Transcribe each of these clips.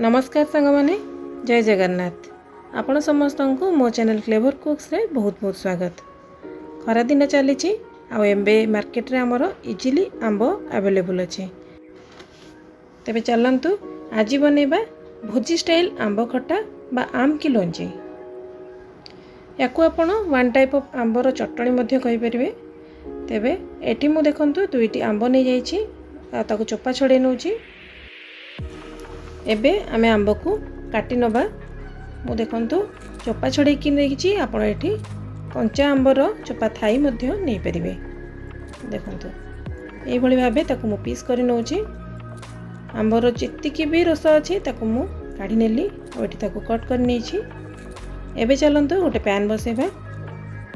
ନମସ୍କାର ସାଙ୍ଗମାନେ, ଜୟ ଜଗନ୍ନାଥ। ଆପଣ ସମସ୍ତଙ୍କୁ ମୋ ଚ୍ୟାନେଲ୍ କ୍ଲେଭର କୁକ୍ସରେ ବହୁତ ବହୁତ ସ୍ୱାଗତ। ଖରାଦିନ ଚାଲିଛି ଆଉ ଏବେ ମାର୍କେଟରେ ଆମର ଇଜିଲି ଆମ୍ବ ଆଭେଲେବୁଲ୍ ଅଛି। ତେବେ ଚାଲନ୍ତୁ, ଆଜି ବନେଇବା ଭୋଜି ଷ୍ଟାଇଲ୍ ଆମ୍ବ ଖଟା ବା ଆମ୍ କି ଲୋଞ୍ଚି। ୟାକୁ ଆପଣ ୱାନ୍ ଟାଇପ୍ ଅଫ୍ ଆମ୍ବର ଚଟଣି ମଧ୍ୟ କହିପାରିବେ। ତେବେ ଏଠି ମୁଁ ଦେଖନ୍ତୁ ଦୁଇଟି ଆମ୍ବ ନେଇଯାଇଛି ଆଉ ତାକୁ ଚୋପା ଛଡ଼େଇ ନେଉଛି। ଏବେ ଆମେ ଆମ୍ବକୁ କାଟି ନେବା। ମୁଁ ଦେଖନ୍ତୁ ଚୋପା ଛଡ଼େଇକି ନେଇଛି। ଆପଣ ଏଠି କଞ୍ଚା ଆମ୍ବର ଚୋପା ଥାଇ ମଧ୍ୟ ନେଇପାରିବେ। ଦେଖନ୍ତୁ, ଏଇଭଳି ଭାବେ ତାକୁ ମୁଁ ପିସ୍ କରି ନେଉଛି। ଆମ୍ବର ଯେତିକି ବି ରସ ଅଛି, ତାକୁ ମୁଁ କାଢ଼ି ନେଲି ଆଉ ଏଠି ତାକୁ କଟ୍ କରି ନେଇଛି। ଏବେ ଚାଲନ୍ତୁ ଗୋଟେ ପ୍ୟାନ୍ ବସେଇବା।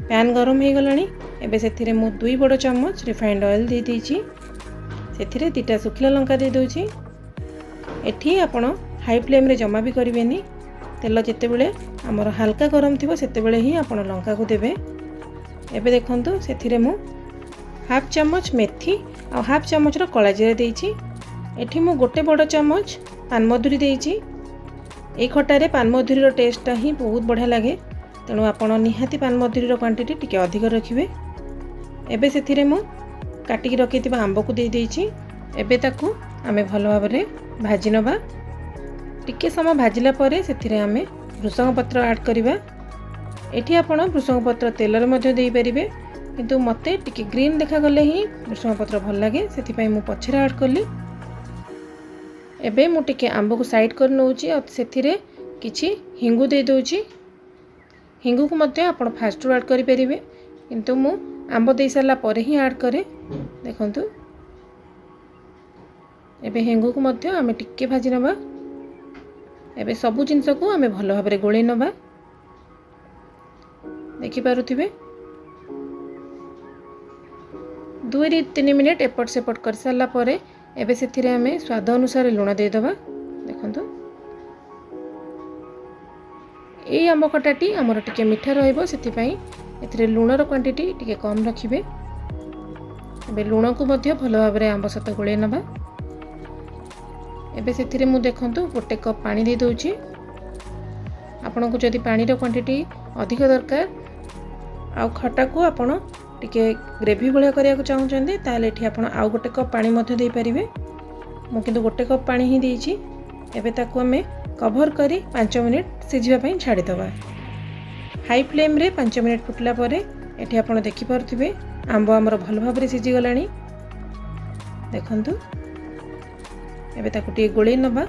ପ୍ୟାନ୍ ଗରମ ହେଇଗଲାଣି। ଏବେ ସେଥିରେ ମୁଁ 2 ବଡ଼ ଚାମଚ ରିଫାଇଣ୍ଡ ଅଏଲ୍ ଦେଇଦେଇଛି। ସେଥିରେ ଦୁଇଟା ଶୁଖିଲା ଲଙ୍କା ଦେଇଦେଉଛି। ଏଠି ଆପଣ ହାଇ ଫ୍ଲେମ୍ରେ ଜମା ବି କରିବେନି। ତେଲ ଯେତେବେଳେ ଆମର ହାଲକା ଗରମ ଥିବ, ସେତେବେଳେ ହିଁ ଆପଣ ଲଙ୍କାକୁ ଦେବେ। ଏବେ ଦେଖନ୍ତୁ, ସେଥିରେ ମୁଁ ହାଫ୍ ଚାମଚ ମେଥି ଆଉ ହାଫ୍ ଚାମଚର କଳା ଜିରା ଦେଇଛି। ଏଠି ମୁଁ 1 ବଡ଼ ଚାମଚ ପାନମଧୁରୀ ଦେଇଛି। ଏଇ ଖଟାରେ ପାନମଧୁରୀର ଟେଷ୍ଟଟା ହିଁ ବହୁତ ବଢ଼ିଆ ଲାଗେ। ତେଣୁ ଆପଣ ନିହାତି ପାନମଧୁରୀର କ୍ୱାଣ୍ଟିଟି ଟିକେ ଅଧିକ ରଖିବେ। ଏବେ ସେଥିରେ ମୁଁ କାଟିକି ରଖିଥିବା ଆମ୍ବକୁ ଦେଇଦେଇଛି। ଏବେ ତାକୁ ଆମେ ଭଲ ଭାବରେ ଭାଜି ନେବା। ଟିକେ ସମୟ ଭାଜିଲା ପରେ ସେଥିରେ ଆମେ ଭୃସଙ୍ଗ ପତ୍ର ଆଡ଼୍ କରିବା। ଏଠି ଆପଣ ଭୃସଙ୍ଗ ପତ୍ର ତେଲରେ ମଧ୍ୟ ଦେଇପାରିବେ, କିନ୍ତୁ ମୋତେ ଟିକେ ଗ୍ରୀନ୍ ଦେଖାଗଲେ ହିଁ ଭୃସଙ୍ଗ ପତ୍ର ଭଲ ଲାଗେ। ସେଥିପାଇଁ ମୁଁ ପଛରେ ଆଡ଼୍ କଲି। ଏବେ ମୁଁ ଟିକେ ଆମ୍ବକୁ ସାଇଡ଼୍ କରି ନେଉଛି ଆଉ ସେଥିରେ କିଛି ହିଙ୍ଗୁ ଦେଇଦେଉଛି। ହିଙ୍ଗୁକୁ ମଧ୍ୟ ଆପଣ ଫାଷ୍ଟରୁ ଆଡ଼୍ କରିପାରିବେ, କିନ୍ତୁ ମୁଁ ଆମ୍ବ ଦେଇସାରିଲା ପରେ ହିଁ ଆଡ଼୍ କରେ। ଦେଖନ୍ତୁ, ଏବେ ହେଙ୍ଗୁକୁ ମଧ୍ୟ ଆମେ ଟିକେ ଭାଜି ନେବା। ଏବେ ସବୁ ଜିନିଷକୁ ଆମେ ଭଲ ଭାବରେ ଗୋଳେଇ ନେବା। ଦେଖିପାରୁଥିବେ, 2ରୁ 3 ମିନିଟ୍ ଏପଟ ସେପଟ କରିସାରିଲା ପରେ ଏବେ ସେଥିରେ ଆମେ ସ୍ୱାଦ ଅନୁସାରେ ଲୁଣ ଦେଇଦେବା। ଦେଖନ୍ତୁ, ଏଇ ଆମ୍ବ ଖଟାଟି ଆମର ଟିକେ ମିଠା ରହିବ, ସେଥିପାଇଁ ଏଥିରେ ଲୁଣର କ୍ୱାଣ୍ଟିଟି ଟିକେ କମ୍ ରଖିବେ। ଏବେ ଲୁଣକୁ ମଧ୍ୟ ଭଲ ଭାବରେ ଆମ୍ବ ସହିତ ଗୋଳେଇ ନେବା। ଏବେ ସେଥିରେ ମୁଁ ଦେଖନ୍ତୁ 1 କପ୍ ପାଣି ଦେଇଦେଉଛି। ଆପଣଙ୍କୁ ଯଦି ପାଣିର କ୍ୱାଣ୍ଟିଟି ଅଧିକ ଦରକାର ଆଉ ଖଟାକୁ ଆପଣ ଟିକେ ଗ୍ରେଭି ଭଳିଆ କରିବାକୁ ଚାହୁଁଛନ୍ତି, ତାହେଲେ ଏଠି ଆପଣ ଆଉ 1 କପ୍ ପାଣି ମଧ୍ୟ ଦେଇପାରିବେ। ମୁଁ କିନ୍ତୁ 1 କପ୍ ପାଣି ହିଁ ଦେଇଛି। ଏବେ ତାକୁ ଆମେ କଭର୍ କରି 5 ମିନିଟ୍ ସିଝିବା ପାଇଁ ଛାଡ଼ିଦେବା। ହାଇ ଫ୍ଲେମ୍ରେ 5 ମିନିଟ୍ ଫୁଟିଲା ପରେ ଏଠି ଆପଣ ଦେଖିପାରୁଥିବେ, ଆମ୍ବ ଆମର ଭଲ ଭାବରେ ସିଝିଗଲାଣି। ଦେଖନ୍ତୁ, ଏବେ ତାକୁ ଟିକେ ଗୋଳେଇ ନେବା।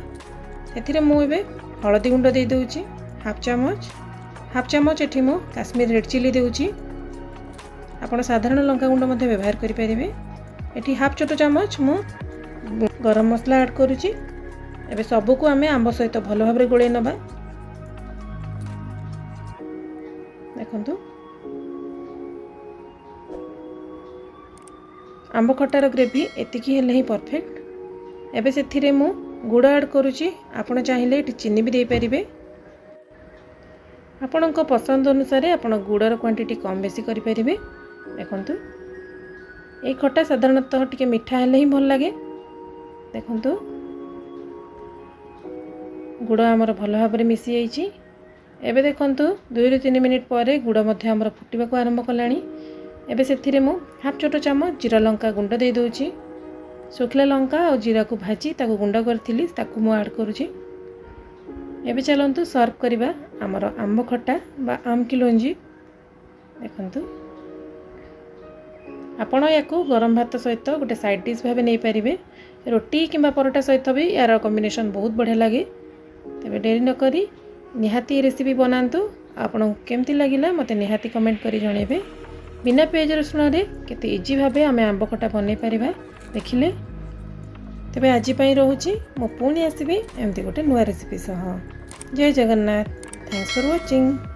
ଏଥିରେ ମୁଁ ଏବେ ହଳଦୀ ଗୁଣ୍ଡ ଦେଇଦେଉଛି ହାଫ୍ ଚାମଚ। ହାଫ୍ ଚାମଚ ଏଠି ମୁଁ କାଶ୍ମୀର ରେଡ଼୍ ଚିଲି ଦେଉଛି। ଆପଣ ସାଧାରଣ ଲଙ୍କା ଗୁଣ୍ଡ ମଧ୍ୟ ବ୍ୟବହାର କରିପାରିବେ। ଏଠି ହାଫ୍ ଛୋଟ ଚାମଚ ମୁଁ ଗରମ ମସଲା ଆଡ଼୍ କରୁଛି। ଏବେ ସବୁକୁ ଆମେ ଆମ୍ବ ସହିତ ଭଲ ଭାବରେ ଗୋଳେଇ ନେବା। ଦେଖନ୍ତୁ, ଆମ୍ବ ଖଟାର ଗ୍ରେଭି ଏତିକି ହେଲେ ହିଁ ପରଫେକ୍ଟ। ଏବେ ସେଥିରେ ମୁଁ ଗୁଡ଼ ଆଡ଼୍ କରୁଛି। ଆପଣ ଚାହିଁଲେ ଏଠି ଚିନି ବି ଦେଇପାରିବେ। ଆପଣଙ୍କ ପସନ୍ଦ ଅନୁସାରେ ଆପଣ ଗୁଡ଼ର କ୍ୱାଣ୍ଟିଟି କମ୍ ବେଶୀ କରିପାରିବେ। ଦେଖନ୍ତୁ, ଏଇ ଖଟା ସାଧାରଣତଃ ଟିକେ ମିଠା ହେଲେ ହିଁ ଭଲ ଲାଗେ। ଦେଖନ୍ତୁ, ଗୁଡ଼ ଆମର ଭଲ ଭାବରେ ମିଶିଯାଇଛି। ଏବେ ଦେଖନ୍ତୁ, 2ରୁ 3 ମିନିଟ୍ ପରେ ଗୁଡ଼ ମଧ୍ୟ ଆମର ଫୁଟିବାକୁ ଆରମ୍ଭ କଲାଣି। ଏବେ ସେଥିରେ ମୁଁ ହାଫ୍ ଛୋଟ ଚାମଚ ଜିରା ଲଙ୍କା ଗୁଣ୍ଡ ଦେଇଦେଉଛି। ଶୁଖିଲା ଲଙ୍କା ଆଉ ଜିରାକୁ ଭାଜି ତାକୁ ଗୁଣ୍ଡ କରିଥିଲି, ତାକୁ ମୁଁ ଆଡ଼୍ କରୁଛି। ଏବେ ଚାଲନ୍ତୁ ସର୍ଭ କରିବା ଆମର ଆମ୍ବ ଖଟା ବା ଆମ୍ କି ଲୋଞ୍ଜି। ଦେଖନ୍ତୁ, ଆପଣ ୟାକୁ ଗରମ ଭାତ ସହିତ ଗୋଟେ ସାଇଡ଼୍ ଡିଶ୍ ଭାବେ ନେଇପାରିବେ। ରୁଟି କିମ୍ବା ପରଟା ସହିତ ବି ୟାର କମ୍ବିନେସନ୍ ବହୁତ ବଢ଼ିଆ ଲାଗେ। ତେବେ ଡେରି ନକରି ନିହାତି ଏ ରେସିପି ବନାନ୍ତୁ। ଆପଣଙ୍କୁ କେମିତି ଲାଗିଲା, ମୋତେ ନିହାତି କମେଣ୍ଟ କରି ଜଣାଇବେ। ବିନା ପିଆଜ ରସୁଣରେ କେତେ ଇଜି ଭାବେ ଆମେ ଆମ୍ବ ଖଟା ବନେଇ ପାରିବା, ଦେଖିଲେ। ତେବେ ଆଜି ପାଇଁ ରହୁଛି। ମୁଁ ପୁଣି ଆସିବି ଏମିତି ଗୋଟେ ନୂଆ ରେସିପି ସହ। ଜୟ ଜଗନ୍ନାଥ। Thanks for watching.